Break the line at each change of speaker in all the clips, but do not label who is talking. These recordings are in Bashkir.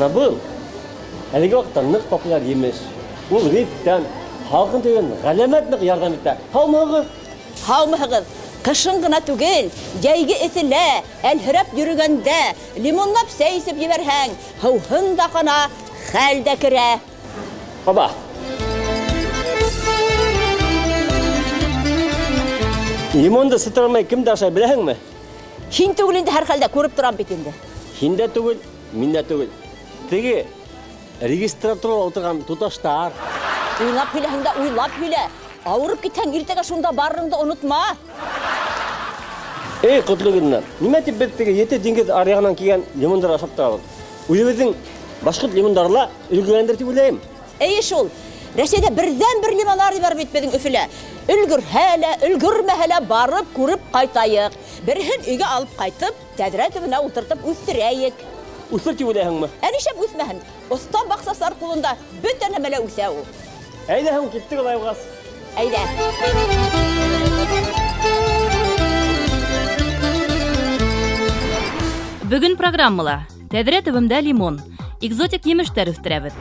Менә был әлеге вакытта нык популяр емеш. Ул грипптан, һалкын тиюдән галәмәт нык ярдәм итә. Һаумыһыгыз?
Һаумыһыгыз! Кышын гына түгел, җәйге эсселә, әлһерәп йөрегәндә, лимонлап чәй эчеп җибәрһәң, һыуһын да кана, хәл дә керә.
Оба! Лимонды сытырмай кем дә ашай, беләһеңме?
Һин түгел инде һәрхәлдә, күреп торам бит инде.
Һин дә түгел, мин дә түгел. Теге регистратурада утырган туташтар.
Уйлап һөйләһең дә уйлап һөйлә. Авырып китһәң, иртәгә шунда барырыңды онытма.
Эй, Котлы гөлнар, нимә дип без теге ете диңгез аръягыннан килгән лимондар ашап торабыз? Үзебезнең башкорт лимондары ла өлгергәндер дип уйлыйм.
Әйе шул. Рәсәйдә бердәнбер лимонарий бар бит безнең Өфелә. Өлгерһә лә, өлгермәһә лә барып күреп кайтаек. Берһен өйгә алып кайтып, тәҙрә төбенә ултыртып үҫтерәйек.
Үҫер дип уйлайһыңмы?
Ә нишләп үҫмәһен? Оҫта баҡсасылар ҡулында бөтә нәмә лә үҫә ул.
Әйҙә һуң, киттек улай булғас.
Әйҙә.
Бөгөн программала Тәҙрә төбөмдә лимон, экзотик емештәр үҫтерәбеҙ.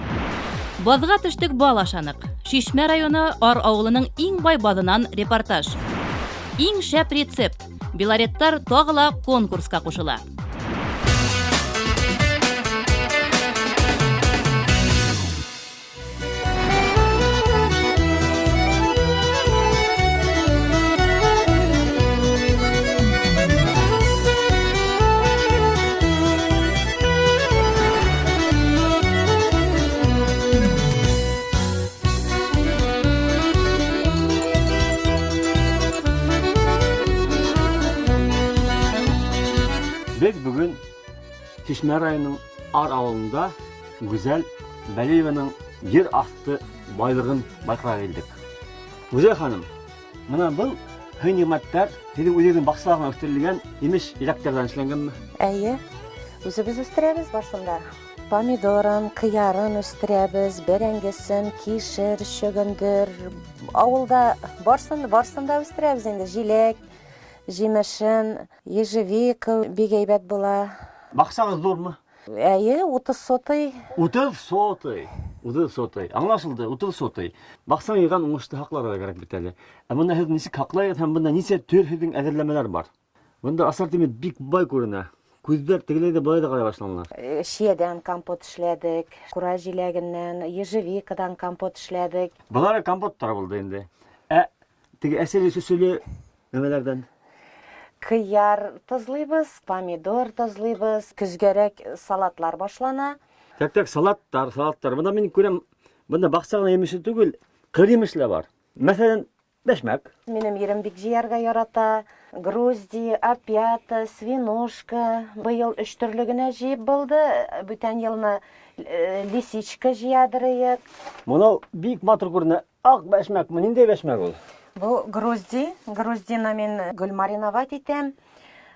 Баҙға төштөк бал ашаныҡ. Шишмә районы Ар авылының иң бай баҙынан репортаж. Иң шәп рецепт. Белореттар тағы ла конкурска ҡушыла.
Беҙ бөгөн Чишмә районының Ар ауылында Гүзәл Бәлиеваның ер аҫты байлығын байҡарға килдек. Гүзәл ханым, мына был һый-ниғмәттәр һеҙҙең үҙегеҙҙең баҡсала ғына үҫтерелгән емеш-еләктәрҙән эшләнгәнме?
Әйе, үзебез үстерәбез барсын да. Помидорын, кыярын үстерәбез, бәрәңгесен, кишер, чөгендер. Авылда барсын, барсын да үстерәбез инде. Җиләк, җимешен, ежевика бик әйбәт була.
Бакчагыз зурмы?
Әйе, 30 сотый.
30 сотый. 30 сотый. Аңлашылды, 30 сотый. Баксаң, йыйган уңышты һакларга да кирәк бит әле. Ә монда һез ничек һаклайгыз һәм монда ничә төр һезнең әзерләмәләр бар? Монда ассортимент бик бай күренә. Күзләр тегеләй дә болай да карый башладылар.
Э, чиядән компот эшләдек, кура җиләгеннән, ежевикадан компот эшләдек.
Болары компотлар булды инде. Ә теге әсәле-сөселе Нәмәләрдән?
Кыяр тозлыйбыз, помидор тозлыйбыз, көзгәрәк салатлар башлана.
Так, так, салатлар, салатлар. Монда мин күрәм, монда бакча гына емеше түгел, кыр емеше дә бар. Мәсәлән, бәшмәк.
Минем ирем бик җыярга ярата. Грузди, опята, свинушка. Быел өч төрле генә җыеп булды. Бүтән елны э, лисичка җыядыр идек.
Монау бик матур күренә. Ак бәшмәкме? Ниндәй бәшмәк ул?
Бу грузди. Груздины мин гөл мариновать итәм.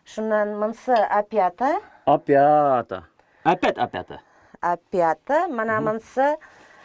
Шуннан монсы опята.
Опята. Опять опята.
Опята. Менә монсы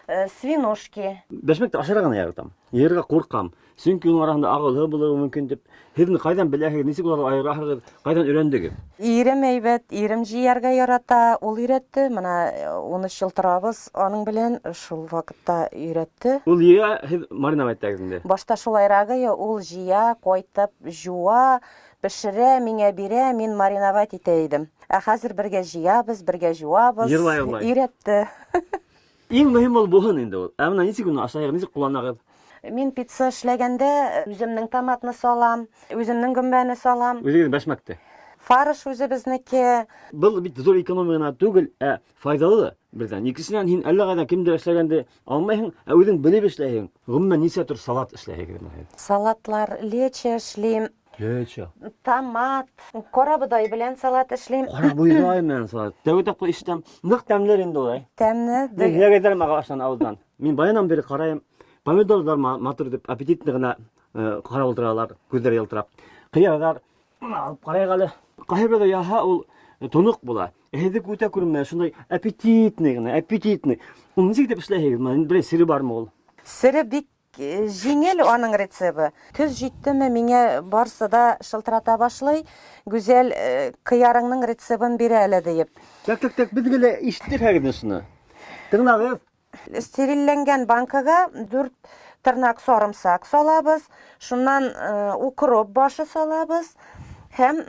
э, свинушки.
Бәшмәкне ашарга гына яратам. Йыйырга куркам. Чөнки уның арасында агулы булуы мөмкин дип. Һеҙ ҡайҙан беләһегеҙ, нисек уларҙы айыраһығыҙ, ҡайҙан өйрәндегеҙ?
Ирем әйбәт, ирем җыярга ярата, ул өйрәтте. Менә 13 ел торабыз аның белән, шул вакытта өйрәтте.
Ул җыя, һеҙ мариновать итәгеҙ инде.
Башта шулайрагы, ул җыя, кайтып җуа, пешерә, миңа бирә, мин мариновать итә идем. Ә хәзер бергә җыябыз, бергә җуабыз.
Йырлай-йырлай.
Өйрәтте.
Иң мөһим ул буһын инде ул. Ә менә ничек уны ашайыгыз, ничек кулланагыз?
Мин пицца эшләгәндә үземнең томатны салам, үземнең гөмбәне салам.
Үзегез бәшмәкте.
Фарш үзебезнеке.
Был бит зур экономия гына түгел, ә файдалы да бердән. Икенчедән, һин әллә кайдан кемдер эшләгәнде алмыйһың, ә үзең белеп эшләйһең. Гомумән, ничә төр салат эшләйһегез менә һез?
Салатлар, лечо эшлим.
Лечо.
Томат, карабодай белән салат эшлим.
Карабодай белән салат. Тәүге тапкыр ишетәм. Нык тәмле инде ул, әй.
Тәмле.
Мин һәгәдәр мага аштан авыздан. Мин баянан бире карайым. Помидорлар матур дип аппетитный гына э, карап утыралар, күзләре ялтырап. Кыярлар алып карайык әле. Кайбер яһа ул э, тонык була. Эһеде үтә күренмә, шундай аппетитный гына, аппетитный. Ул ничек дип эшләйһегез? Менә берәр сере бармы ул?
Сере бик. җиңел аның рецебы. Көз җиттеме, миңа барсы да шылтырата башлый. Гүзәл, кыярыңның рецебын бир әле диеп.
Так, так, так, без генә ишеттек хәзер шуны. Тыңлагыз.
Стерильләнгән банкага 4 тырнак сарымсак салабыз, шуннан укроп башы салабыз һәм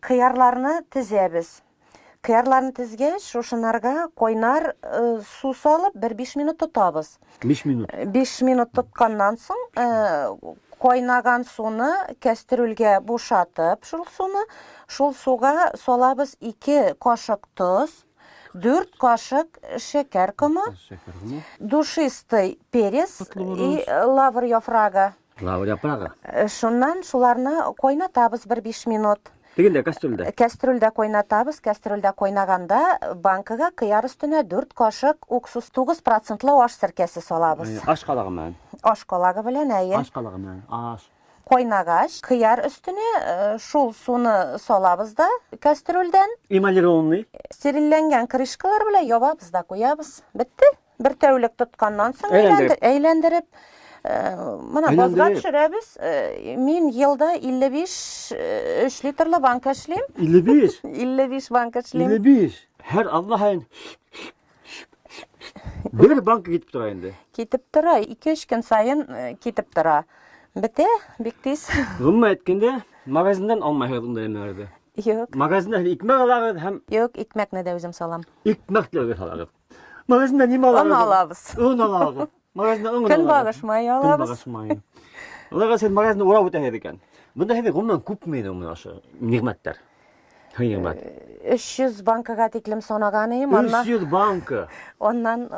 кыярларны тезәбез. Кыярларны тезгәч, шушынарга кайнар су салып, бер 5 минут тотабыз.
5 минут.
5 минут тотканнан соң, кайнаган суны кәстрүлгә бушатып, шул суны, шул суга салабыз 2 кашык тоз, 4 кашык шәкәр комы, душистый перец и лавр яфрагы.
Лавр яфрагы.
Шуннан шуларны кайнатабыз бер 5 минут.
Тегендә кастрюльдә.
Кәстрүлдә кайнатабыз. Кәстрүлдә кайнаганда банкага кыяр өстенә 4 кашык уксус 9 процентлы аш серкәсе салабыз.
Аш калагы белән.
Аш калагы белән, әйе.
Аш калагы белән. Аш.
Кайнагач, кыяр өстенә шул суны салабыз да кәстрүлдән.
Эмалированный.
Стерильләнгән крышкалар белән ябабыз да куябыз. Бетте. Бер тәүлек тотканнан соң әйләндереп, менә базга төшерәбез. Мин елда 55 3 литрлы банка эшлим.
55?
55 банка эшлим.
55. Һәр атна һайын бер банка китеп тора инде.
Китеп тора, 2-3 көн саен китеп тора. Бетә бик тиз.
Гомумән әйткәндә, магазиннан алмайһыгыз ундай әйберләрне.
Юк.
Магазиннан икмәк алагыз һәм
Юк, икмәкне дә үзем салам.
Икмәк тә үзегез салагыз. Магазиннан нимә алагыз?
Он алабыз.
Он алагыз. Магазиннан он алабыз.
Көнбагыш мае алабыз.
Көнбагыш мае. Уларга сез магазинда урап үтәһегез икән. Монда һеҙ гомумән күпме инде менә ошо ниғмәттәр? Ниғмәт.
300 банкага тиклем санаган идем.
300 банка.
Аннан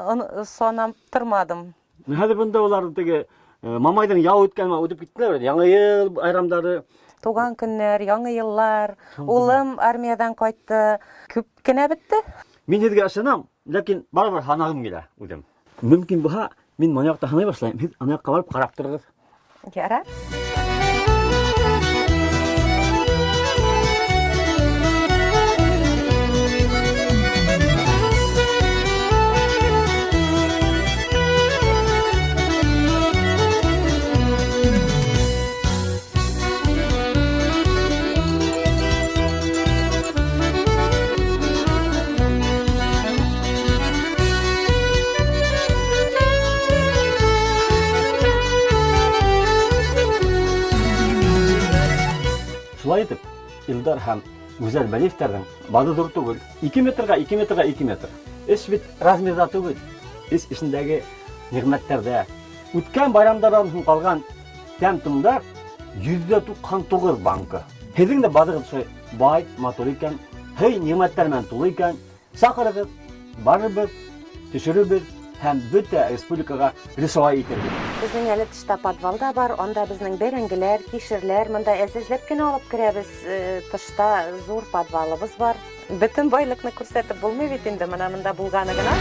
санап тормадым.
Хәҙер бында улар теге мамайҙың ял үткән үтеп киттеләр. Яңы йыл байрамдары.
Туган көннәр, яңы йыллар. Улым армиядан кайтты. Күп кенә бетте.
Мин һеҙгә ышанам, ләкин барыбер һанағым килә үҙем. Мөмкин булһа, мин моны яҡта һанай башлайым. Һеҙ ана яҡҡа барып ҡарап тороғоҙ.
Ярар.
Шулай итеп, Илдар һәм Гүзәл Бәлиевтәрҙең баҙы ҙур түгел. 2 метрға, 2 метрға, 2 метр. Эш бит размерҙа түгел. Эш эшендәге ниғмәттәрҙә. Үткән байрамдарҙан һуң ҡалған тәм-томдар 199 банка. Һеҙҙең дә баҙығыҙ шулай бай, матур икән, һый ниғмәттәр менән тулы икән. Саҡырығыҙ, барырбыҙ, төшөрөрбөҙ һәм бөтә республикаға рисовай итербеҙ.
Безнең әле тышта подвал да бар, анда безнең бәрәңгеләр, кишерләр, монда әз-әзләп кенә алып керәбез. Тышта зур подвалыбыз бар. Бөтен байлыкны күрсәтеп булмый бит инде, менә монда булганы гына.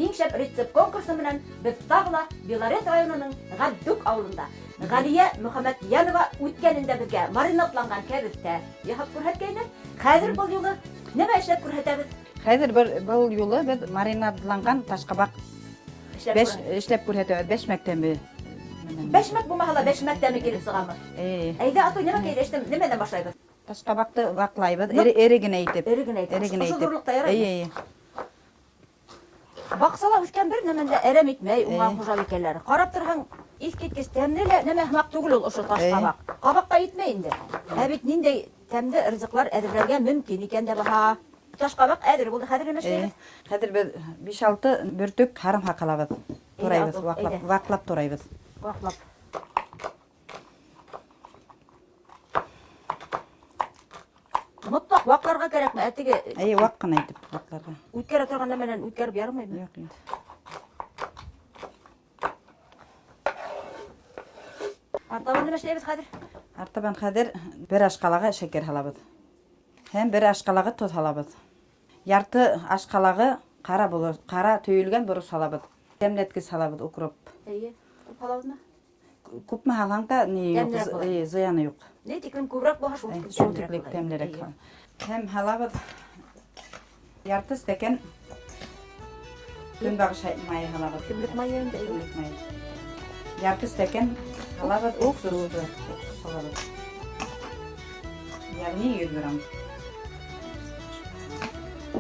Иң шәп рецепт конкурсы менән беҙ тағы ла Белорет районының Ғәбдүк ауылында. Ғәлиә Мөхәммәтйәнова үткәнендә беҙгә маринадланған кәбеҫтә яһап күрһәткәйне. Хәҙер был юлы нимә эшләп күрһәтәбеҙ?
Хәҙер был юлы беҙ маринадланған ташҡабаҡ эшләп күрһәтәбеҙ, бәшмәк тәме.
Бәшмәк булмаһа ла бәшмәк тәме килеп сығамы? Әйҙә, атай, нимә кәйҙә эштем? Нимәнән башлайбыҙ?
Ташҡабаҡты ваҡлайбыҙ, эре генә итеп.
Эре генә итеп.
Эре генә
Ошо
итеп.
ҙурлыҡта яраймы?
Эйе, эйе.
Баҡсала үҫкән бер нәмәне лә әрәм итмәй уңған хужабикәләр. Ҡарап торһаң, иҫ киткес тәмле лә нәмә һымаҡ түгел ул ошо ташҡабаҡ. Ҡабаҡҡа етмәй инде. Ә бит ниндәй тәмле ризыҡлар әҙерләргә мөмкин икән дә баһа. Ташҡабаҡ әҙер булды. Хәҙер нимә эшләйбеҙ?
Хәҙер беҙ биш-алты бөртөк һарымһаҡ алабыҙ. Турайбыҙ,
Әйҙә, әйҙә.
ваҡлап турайбыҙ.
Ваҡлап. Мотлаҡ ваҡларға кәрәкме? Ә теге
Әйе, ваҡ ҡына итеп ваҡларға.
Үткәрә торған нәмәнән үткәреп ярамаймы?
Юҡ, юҡ.
Артабан нимә эшләйбеҙ хәҙер?
Артабан хәҙер бер аш ҡалағы шәкәр һалабыҙ. Һәм бер аш ҡалағы тоҙ һалабыҙ. Ярты аш ҡалағы ҡара булыр, ҡара төйөлгән борос һалабыҙ. Тәмләткес һалабыҙ, укроп.
Әйе. Күп һалабыҙмы?
Күпме һалһаң да ни юҡ,
Тәмлерәк була.
э, зыяны юҡ.
Ни тиклем күберәк булһа, шул тиклем
Шул
тәмлерәк
тиклем
була.
тәмлерәк.
Әйе.
Һәм һалабыҙ ярты стәкән көнбагыш майы һалабыҙ.
Көнлек майы инде. әйе.
Көнлек майы. Ярты стәкән һалабыҙ уксусты. Уксус һалабыҙ. Ягъни 100 грамм.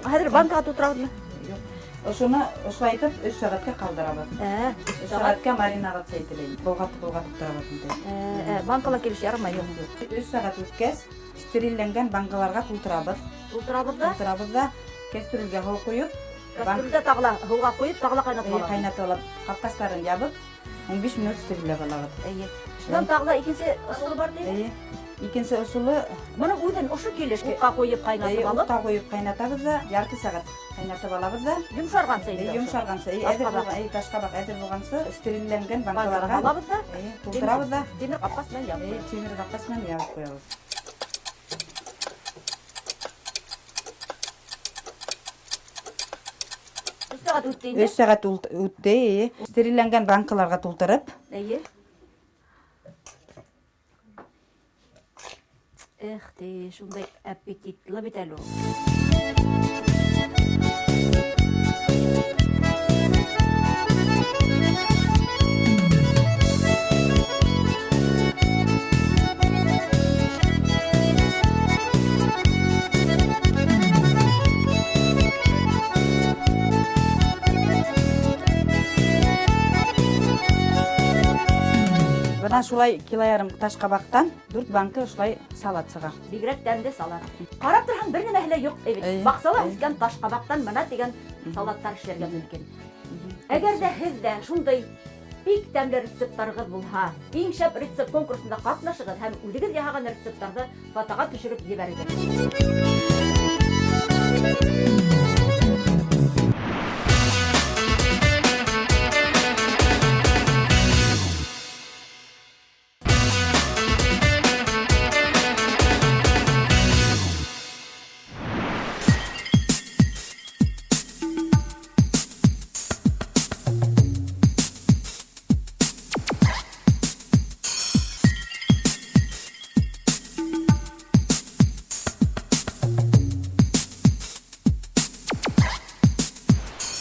Хәҙер банкаға тултырабыҙмы?
Юҡ. Ошоно ошолай итеп 3 сәғәткә ҡалдырабыҙ.
Ә,
3 сәғәткә мариноваться ителә. Болғатып-болғатып торабыҙ инде.
ә, банкала килеш ярамай, юҡ.
3 сәғәт үткәс, стерилләнгән банкаларға тултырабыҙ.
Тултырабыҙ да,
Тултырабыҙ да, кәстрүлгә һыу ҡуйып,
кастрюльдә тағы ла һыуға ҡуйып, тағы ла ҡайнатып алабыҙ.
Ҡайнатып алып, ҡапҡастарын ябып, 15 минут стерилләп алабыҙ.
Әйе. Шунан тағы ла икенсе ысулы бар ти.
Әйе. Икенсе ысулы
Моның үҙен ошо килеш утҡа ҡуйып ҡайнатып
Әйе,
алып,
утҡа ҡуйып ҡайнатабыҙ ҙа, ярты сәғәт ҡайнатып алабыҙ ҙа.
Йомшарғансы инде.
Әйе, йомшарғансы. Әйе, әҙер булған, әйе, ташҡабаҡ әҙер булғансы стерилләнгән банкаларға
һалабыҙ ҙа,
әйе, тултырабыҙ ҙа,
тимер ҡапҡас менән ябып
әйе, тимер ҡапҡас менән ябып ҡуябыҙ.
Өс сәғәт үтте инде.
Өс сәғәт үтте, әйе. Стерилләнгән банкаларға тултырып.
Әйе. Эх ты, шундай аппетитлы бит әле ул.
Бына шулай кило ярым ташҡабаҡтан дүрт банка шулай салат сыға.
Бигерәк тәмле салат. Ҡарап торһаң, бер нәмәһе лә юҡ бит.
Эйе,
Баҡсала
эйе.
үҫкән ташҡабаҡтан бына тигән салаттар эшләргә мөмкин. Әгәр ҙә һеҙ ҙә шундай бик тәмле рецепттарығыҙ булһа, иң шәп рецепт конкурсында ҡатнашығыҙ һәм үҙегеҙ яһаған рецепттарҙы фотоға төшөрөп ебәрегеҙ.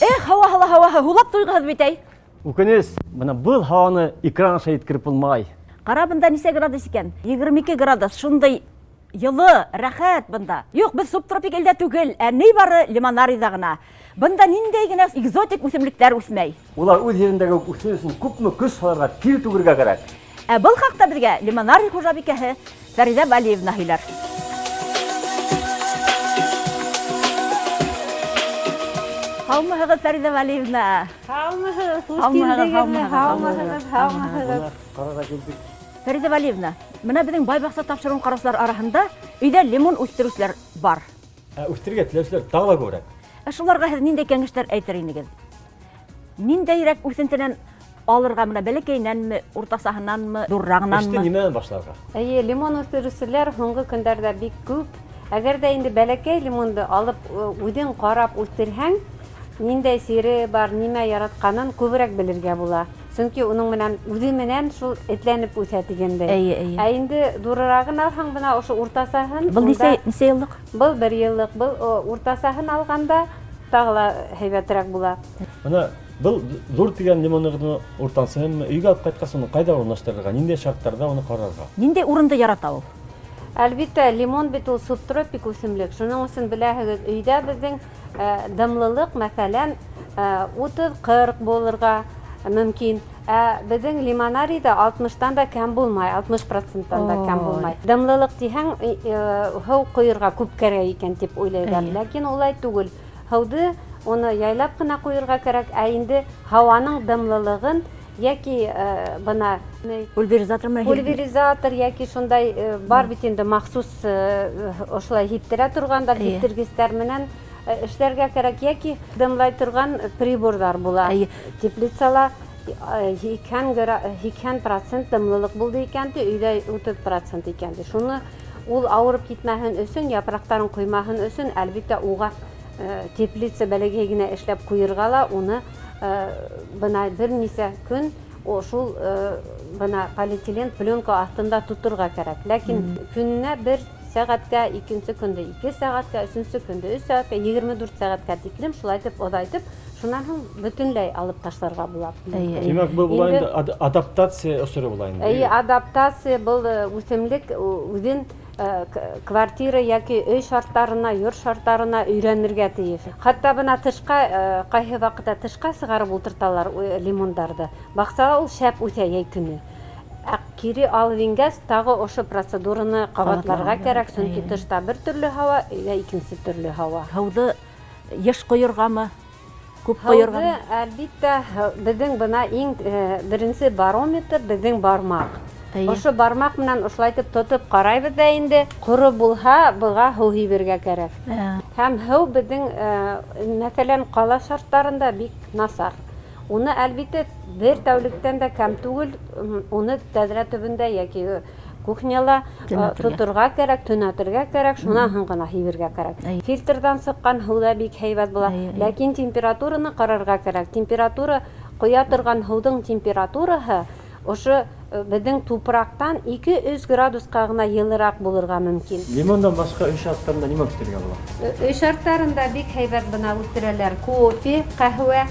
Эх, һауа, һауа, һауа, һулап туйғыһыҙ бит, әй.
Үкенес, бына был һауаны экран аша еткереп булмай.
Ҡара, бында нисә градус икән? 22 градус, шундай йылы, рәхәт бында. Юҡ, беҙ субтропик илдә түгел, ә ни бары лимонарийҙа ғына. Бында ниндәй генә экзотик үҫемлектәр үҫмәй.
Улар үҙ ерендәге үҫер өсөн күпме көс һалырға, тир түгергә кәрәк.
Ә был хаҡта беҙгә лимонарий хужабикәһе Фәриҙә Вәлиевна һөйләр. Һаумыһығыҙ, Фәриҙә Вәлиевна.
Һаумыһығыҙ, хуш
Һаумыһығыҙ,
килдегеҙме?
һаумыһығыҙ,
Һаумыһығыҙ, һаумыһығыҙ.
Ҡарарға килдек.
Фәриҙә Вәлиевна, бына беҙҙең Бай баҡса тапшырыуын ҡараусылар араһында өйҙә лимон үҫтереүселәр бар.
Ә үҫтерергә теләүселәр тағы ла күберәк.
Ә шуларға һеҙ ниндәй кәңәштәр әйтер инегеҙ? Ниндәйерәк үҫентенән алырға, бына бәләкәйенәнме, уртасаһынанмы, ҙурырағынанмы?
Эште нимәнән башларға?
Эйе, лимон үҫтереүселәр һуңғы көндәрҙә бик күп. Әгәр ҙә инде бәләкәй лимонды алып, үҙең ҡарап үҫтерһәң, ниндәй сире бар, нимә яратҡанын күберәк белергә була. Сөнки уның менән үҙе менән шул этләнеп үҫә тигәндәй.
Эйе, эйе.
Ә инде ҙурырағын алһаң, бына ошо уртасаһын,
Был
унда
нисә йыллыҡ?
Был бер йыллыҡ. Был, уртасаһын алғанда тағы ла һәйбәтерәк була.
Бына был ҙур тигән лимонығыҙҙы уртансыһын өйгә алып ҡайтҡас, уны ҡайҙа урынлаштырырға, ниндәй шарттарҙа уны ҡарарға?
Ниндәй урынды ярата ул?
Әлбиттә, лимон бит ул субтропик үҫемлек. Шуның өсөн беләһегеҙ, өйҙә беҙҙең, дымлылыҡ, мәҫәлән, утыҙ-ҡырҡ булырға мөмкин. Ә беҙҙең лимонарийҙа алтмыштан да кәм булмай, алтмыш проценттан да кәм
Ой.
булмай. Дымлылыҡ тиһәң, һыу ҡойорға күп кәрәк икән тип уйлайҙар.
Эйе.
Ләкин улай түгел. Һыуҙы уны яйлап ҡына ҡуйырға кәрәк, ә инде һауаның дымлылығын Яки бына
Пульверизатор менән
Пульверизатор яки шундай бар бит инде махсус ошолай һиптерә торғандар, һиптергестәр менән эшләргә кәрәк, яки дымлай торған приборҙар була. Теплицала 80% дымлылыҡ булды икән, өйҙә 30% икән. Шуны ул ауырып китмәһен өсөн, япраҡтарын ҡоймаһын өсөн, әлбиттә, уға теплица бәләкәй генә эшләп ҡуйырға ла, уны бына бер нисә көн шул бына полиэтилен пленка аҫтында тоторға кәрәк. Ләкин көнөнә бер сәғәткә, икенсе көндө 2 сәғәткә, өсөнсө көндө 3 сәғәткә, 24 сәғәткә тиклем шулай итеп оҙайтып, шунан һуң бөтөнләй алып ташларға була.
Тимәк, был була инде адаптация осоро була инде.
Эйе, адаптация был үҫемлек үҙен квартира йәки өй шарттарына, йорт шарттарына өйрәнергә тейеш. Хатта бына тышҡа, ҡайһы ваҡытта тышҡа сығарып ултырталар лимондарҙы. Баҡсала ул шәп үҫә йәй көнө. Ә кире алып ингәс, тағы ошо процедураны ҡабатларға кәрәк, сөнки тышта бер төрлө һауа, өйҙә икенсе төрлө һауа.
Һыуҙы йыш ҡойорғамы? Күп
Һыуҙы,
ҡойорғамы?
әлбиттә, беҙҙең бына иң беренсе барометр беҙҙең бармаҡ. Ошо бармаҡ менән ошолайтып тотоп ҡарайбыҙ ҙа инде, ҡоро булһа, быға һыу һибергә кәрәк. Һәм һыу беҙҙең, мәҫәлән, ҡала шарттарында бик насар. Уны әлбиттә бер тәүлектән дә кәм түгел, уны тәҙрә төбөндә йәки кухняла,
Төнәтергә.
тоторға кәрәк, төнәтергә кәрәк, шунан һуң ғына һибергә кәрәк. Фильтрҙан сыҡҡан һыу ҙа бик һәйбәт була. Ләкин температураны ҡарарға кәрәк. Температура ҡоя торған һыуҙың температураһы ошо беҙҙең тупраҡтан ике-өс градусҡа ғына йылыраҡ булырға мөмкин.
Лимондан башҡа өй шарттарында нимә үҫтерергә була?
Өй шарттарында бик һәйбәт бына үҫтерәләр кофе, ҡәһүә,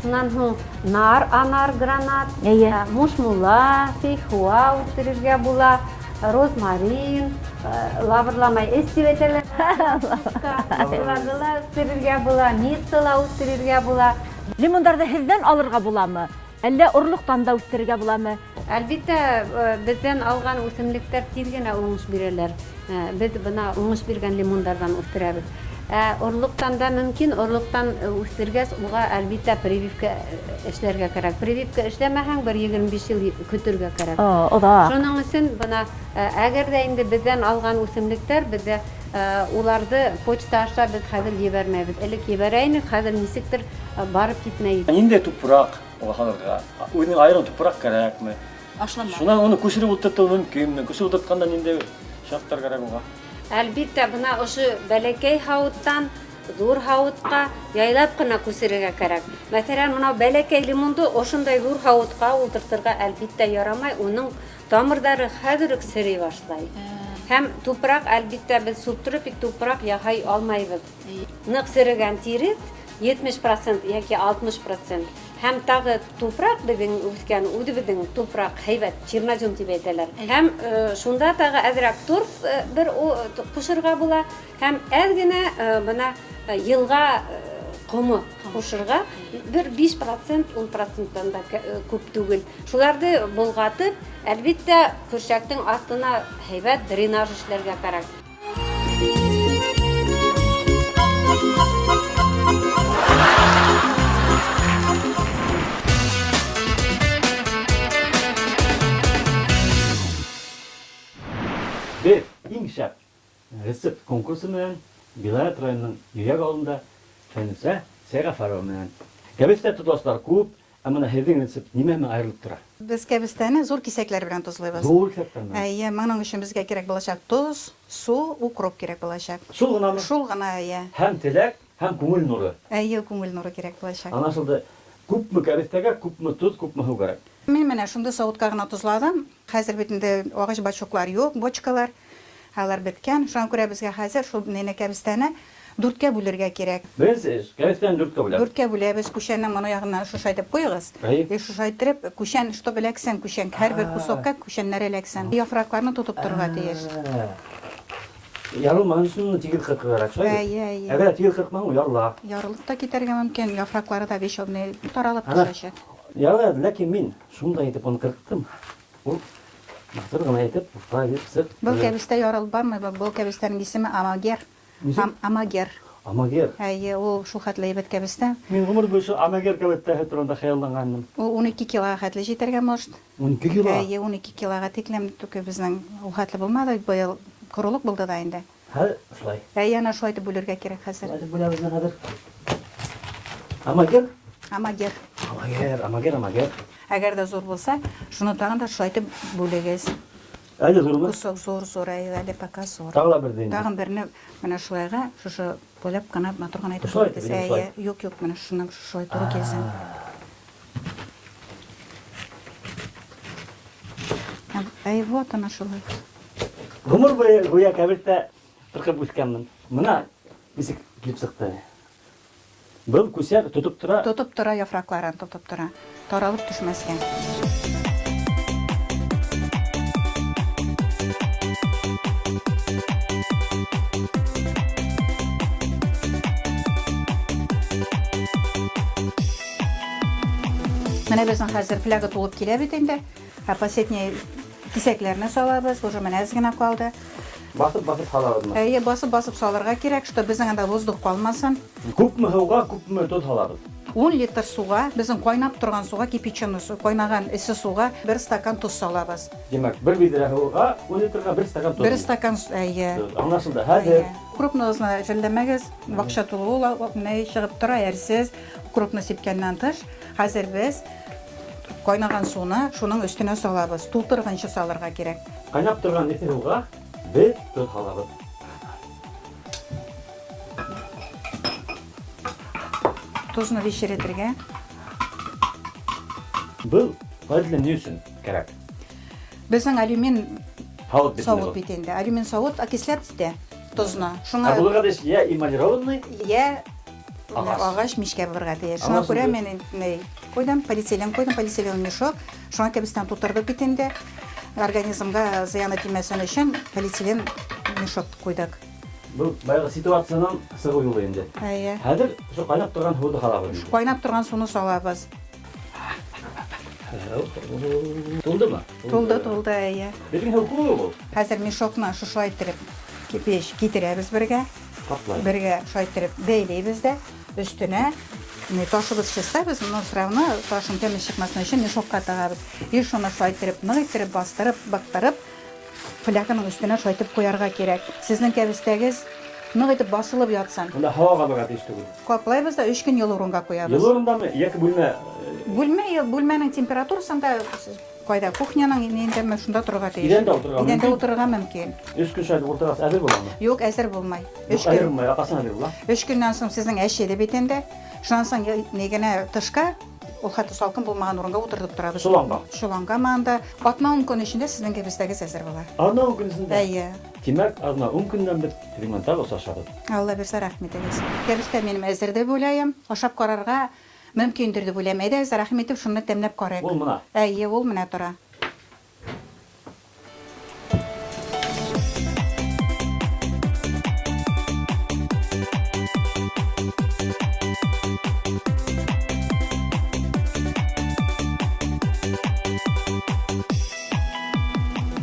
шунан һуң нар, анар, гранат, мушмула, фейхуа үҫтерергә була, розмарин, лавырламай эс тип әйтәләр. Лавырламай ла үҫтерергә була, мирта ла үҫтерергә була.
Лимондарҙы һеҙҙән алырға буламы? Әллә орлоҡтан да үҫтерергә буламы?
Әлбиттә, беҙҙән алған үҫемлектәр тиҙ генә уңыш бирәләр. Беҙ бына уңыш биргән лимондарҙан үҫтерәбеҙ. Орлоҡтан да мөмкин, орлоҡтан үҫтергәс, уға әлбиттә прививка эшләргә кәрәк. Прививка эшләмәһәң, бер 25 йыл көтөргә кәрәк.
Оҙаҡ.
Шуның өсөн бына, әгәр ҙә инде беҙҙән алған үҫемлектәр, беҙҙә уларҙы почта аша беҙ хәҙер ебәрмәйбеҙ. Элек ебәрә инек, хәҙер нисектер барып етмәй.
Ниндәй тупраҡ уға һалырға? Үҙенең айырым тупраҡ кәрәкме?
Ашлама.
Шунан уны күсереп ултыртыу мөмкинме? Күсереп ултыртҡанда ниндәй шарттар кәрәк уға?
Әлбиттә, бына ошо бәләкәй һауыттан ҙур һауытҡа яйлап ҡына күсерергә кәрәк. Мәҫәлән, мынау бәләкәй лимонды ошондай ҙур һауытҡа ултыртырға әлбиттә ярамай, уның тамырҙары хәҙер үк серей башлай. Һәм тупраҡ, әлбиттә, беҙ субтропик тупраҡ яһай алмайбыҙ. Ныҡ серегән тире 70% йәки 60%. Һәм тағы тупраҡ беҙҙең үҫкән, үҙебеҙҙең тупраҡ һәйбәт, чернозем тип әйтәләр. Һәм шунда тағы әҙерәк торф бер ҡушырға була. Һәм әҙ генә бына йылға ҡомо ҡушырға, бер 5%, ун проценттан да күп түгел. Шуларҙы болғатып, әлбиттә, көршәктең аҫтына һәйбәт дренаж эшләргә кәрәк.
Беҙ иң шәп рецепт конкурсы менән Биләрәт районының Йөйәк ауылында Фәнүсә Сәйғәфәрова менән. Кәбеҫтә тотлаусылар күп, ә бына һеҙҙең рецепт нимә менән айырылып тора?
Беҙ кәбеҫтәне ҙур киҫәкләр белән тоҙлайбыҙ.
Ҙур киҫәктәр менән?
Эйе, моның өсөн беҙгә кәрәк буласаҡ тоҙ, су, укроп кәрәк буласаҡ.
Шул ғынамы?
Шул ғына, эйе.
Һәм теләк, һәм күңел нуры.
Эйе, күңел нуры кәрәк буласаҡ.
Аңлашылды. Күпме кәбеҫтәгә, күпме тоҙ, күпме һыу кәрәк?
Мин менә шундай сауытҡа ғына тоҙланым. Хәҙер бит инде ағас бачоклар юҡ, бочкалар. Алар беткән. Шуңа күрә беҙгә хәҙер шул нәнә кәбеҫтәне дүрткә бүлергә кәрәк.
Беренсе эш, кәбеҫтәне дүрткә бүләбеҙ.
Дүрткә бүләбеҙ, күшәнең моны яғынан шушай итеп ҡуйығыҙ. И шушай итеп, күшән, чтоб эләксен, күшән, һәр бер кусокка күшәннәр эләксен. Яфраҡларны тотоп торорға тейеш.
Ярылмаһын өсөн уны тигеҙ ҡырҡырға кәрәк, шулай бит?
Эйе, эйе.
Әгәр тигеҙ ҡырҡмаһаң, ул ярыла.
Ярылып та китәргә мөмкин, яфраҡлары да биш ул таралып
Ана,
төшәчәк.
Ярыла, ләкин мин шундай итеп уны ҡырҡтым. Ул матур ғына итеп, урта итеп сыҡты.
Был кәбеҫтә ярылып бармай, был кәбеҫтәнең исеме Амагер.
Нисек?
Амагер.
Амагер.
Әйе, ул шул хәтле әйбәт кәбестә.
Мин гомер буе шул амагер кәбестәһе турында хыялланган идем.
Ул 12 килога хәтле җитәргә может.
12 кило?
Әйе, 12 килога тиклем, түке безнең ул хәтле булмады, быел корылык булды да инде.
Хәзер шулай.
Әйе, әнә шулай итеп бүлергә кирәк хәзер.
Шулай итеп бүләбез менә хәзер. Амагер?
Амагер.
Амагер, амагер, амагер.
Әгәр дә зур булса, шуны тагын да шулай итеп бүлегез.
Әле зурмы?
Кусок зур, зур, әйе, әле пока зур.
Тагы да берне инде.
Тагын берне менә шулайга, шушы буйлап кына матур гына итеп
Шулай итеп,
бүлегез.
инде шулай.
Әйе, юк, юк, менә шуны шулай туры килсен. Әй, вот она шулай.
Гомер буе гүя кәбестә кыркып үскәнмен. Менә ничек килеп чыкты. Был күсәк тотып тора.
Тотып тора яфракларын, тотып тора. Таралып төшмәскә. Менә безнең хәзер фляга тулып килә бит инде. Ә последний кисәкләрне салабыз, уже менә әз генә калды.
Басып-басып салабызмы?
Әйе, басып-басып салырга кирәк, чтобы безнең анда воздух калмасын.
Күпме һуга, күпме тоз салабыз?
10 литр суга, безнең кайнап торган суга, кипяченый су, кайнаган эссе суга бер стакан тоз салабыз.
Димәк, бер бидрә һуга, 10 литрга бер стакан тоз.
Бер стакан, әйе.
Тоз. Аңлашылды. Хәзер.
Укропныгызны жәлләмәгез, бакча тулы ул, менә чыгып тора, әрсез. Укропны сипкәннән тыш, хәзер без кайнаган суны шуның өстенә салабыз. Тутырганчы салырга кирәк.
Кайнап торган эссе һуга без тоз салабыз.
Тозны вичеретергә.
Был файдалы ни өчен кирәк?
Безнең алюмин
савыт бит
савыт бит инде. Алюмин савыт окислят итә тозны. Шуңа
Ә булырга тиеш я эмалированный,
я
агач.
Агач мичкә булырга тиеш. Шуңа күрә мин ни куйдым, полиэтилен куйдым, полиэтилен мешок. Шуңа кәбестән тутырдык бит инде. Организмга зыяны тимәсен өчен полиэтилен мешок куйдык.
Бу баягы ситуациянең чыгу юлы инде.
Әйе.
Хәзер шул кайнап торган суны салабыз инде.
Кайнап торган суны салабыз.
Тулдымы?
Тулды, тулды, әйе.
Безнең һәм күпме ул?
Хәзер мешокны шушылай иттереп кипеш китерәбез бергә.
Каплай.
Бергә шулай иттереп бәйлибез дә, өстенә не ташыбыз чиста без, но все равно ташның тәме чыкмасын өчен мешокка тыгабыз. И шуны шулай иттереп нык иттереп бастырып, быктырып, фляганың өстенә шулай итеп куярга кирәк. Сезнең кәбестәгез нык итеп басылып ятсын.
Монда һава калырга тиеш түгел.
Каплайбыз да өч көн елы урынга куябыз.
Елы урындамы яки бүлмә?
Бүлмә, бүлмәнең температурасында кайда кухняның ниндәме шунда торырга тиеш.
Идәндә утырырга мөмкин.
Идәндә утырырга мөмкин.
Өч көн шулай утырасыз, әзер буламы?
Юк, әзер булмый.
Өч көн. Әзер булмый, кайчан әзер була?
Өч көннән соң сезнең әчеде бит инде. Шуннан соң ни генә тышка, ул хәтта салкын булмаган урынга утыртып торабыз.
Чоланга.
Чоланга анда. Атна ун көн эчендә сезнең кәбестәгез әзер була.
Атна ун көн эчендә?
Әйе.
Димәк, атна ун көннән без сезнең белән тагы очрашабыз.
Алла бирсә, рәхим итегез. Кәбестә минем әзер дип уйлаем. Ашап карарга мөмкиндер дип уйлыйм. Әйдәгез, рәхим итеп, шуны тәмләп карыйк.
Ул менә.
Әйе, ул менә тора.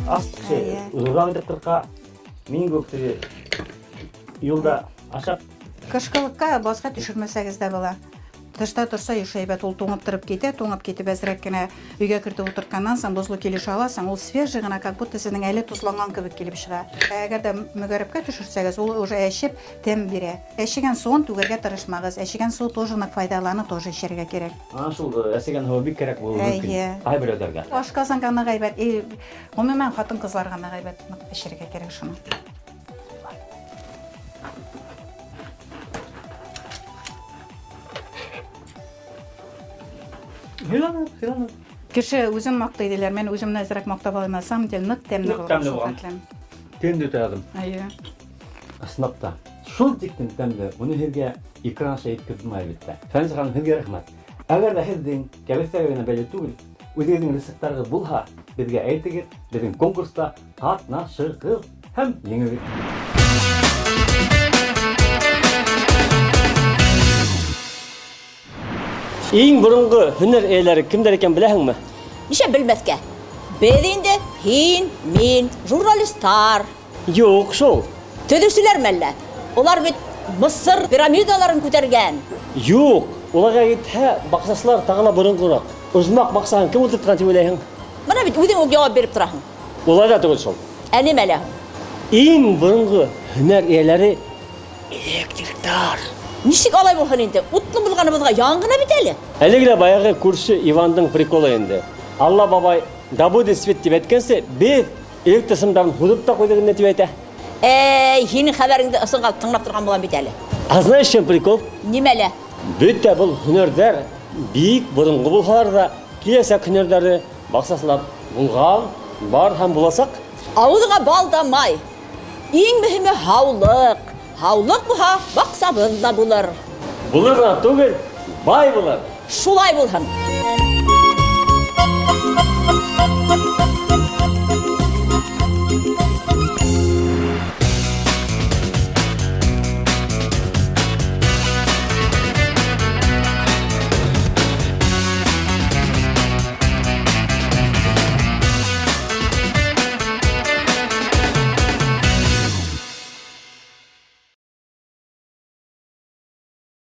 Аз кеше узурак итеп кырка, мин күк теге юлда ашап.
Кышкылыкка базга төшермәсәгез дә була. Тышта торса еш әйбәт, ул туңып торып китә, туңып китеп әзрәк кенә өйгә кертеп утыртканнан соң бозлы килеш аласың, ул свежий гына, как будто сезнең әле тозланган кебек килеп чыга. Ә әгәр дә мөгәрәпкә төшерсәгез, ул уже әчеп тәм бирә. Әчегән суын түгәргә тырышмагыз, әчегән су тоже нык файдалы, аны тоже эчәргә кирәк.
Ана шул әчегән һава бик кирәк булуы мөмкин.
Әйе.
Кайберәүләргә.
Ашказанга нык әйбәт, и гомумән хатын-кызларга нык әйбәт, нык эчәргә кирәк шуны.
Хыйланып, хыйланып.
Кеше үзен мактый диләр. Мин үземне әзрәк мактап алыйм, на самом деле нык тәмле
Нык
булган
тәмле
шул
булган.
хәтлем.
Тәмле тәдем.
Әйе.
Ысынлап та, шул тиклем тәмле, моны һеҙгә экран аша еткереп булмай, әлбиттә. Фәнис ханым, һеҙгә рәхмәт. Әгәр дә һеҙҙең кәбеҫтәгә генә бәйле түгел, үҙегеҙҙең рецепттарығыҙ булһа, беҙгә әйтегеҙ, беҙҙең конкурста ҡатнашығыҙ һәм еңегеҙ. Иң боронғо һөнәр эйәләре кемдәр икән беләһеңме?
Нишләп белмәҫкә? Беҙ инде һин, мин, журналистар.
Юҡ шул.
Төҙөүселәрме әллә? Улар бит Мысыр пирамидаларын күтәргән.
Юк, улайға китһә, баҡсасылар тағы ла боронғораҡ. Ожмах баҡсаһын кем ултыртҡан тип уйлайһың?
Бына бит үҙең үк яуап биреп тораһың.
Улай ҙа түгел шул.
Ә нимәлә һуң?
Иң боронғо һөнәр эйәләре электриктар.
Нисек алай булһын инде? Утлы булғаныбыҙға яңы ғына бит әле.
Әлеге лә баяғы күрше Ивандың приколы инде. Алла бабай, да будет свет тип әйткәнсе, беҙ электр сымдарын һуҙып та ҡуйҙыҡ инде тип әйтә.
Әй, һинең хәбәреңде ысынға тыңлап торған булам бит әле.
А знаешь, чем прикол?
Нимәлә?
Бөтә был һөнәрҙәр бик боронғо булһалар ҙа, киләсәк һөнәрҙәре баҡсасылар булған, бар һәм буласаҡ.
Ауыҙыңа бал да май. Иң мөһиме һаулыҡ. Һаулыҡ булһа, баҡсабыҙ ҙа булыр.
Булыр ғына түгел, бай булыр.
Шулай булһын.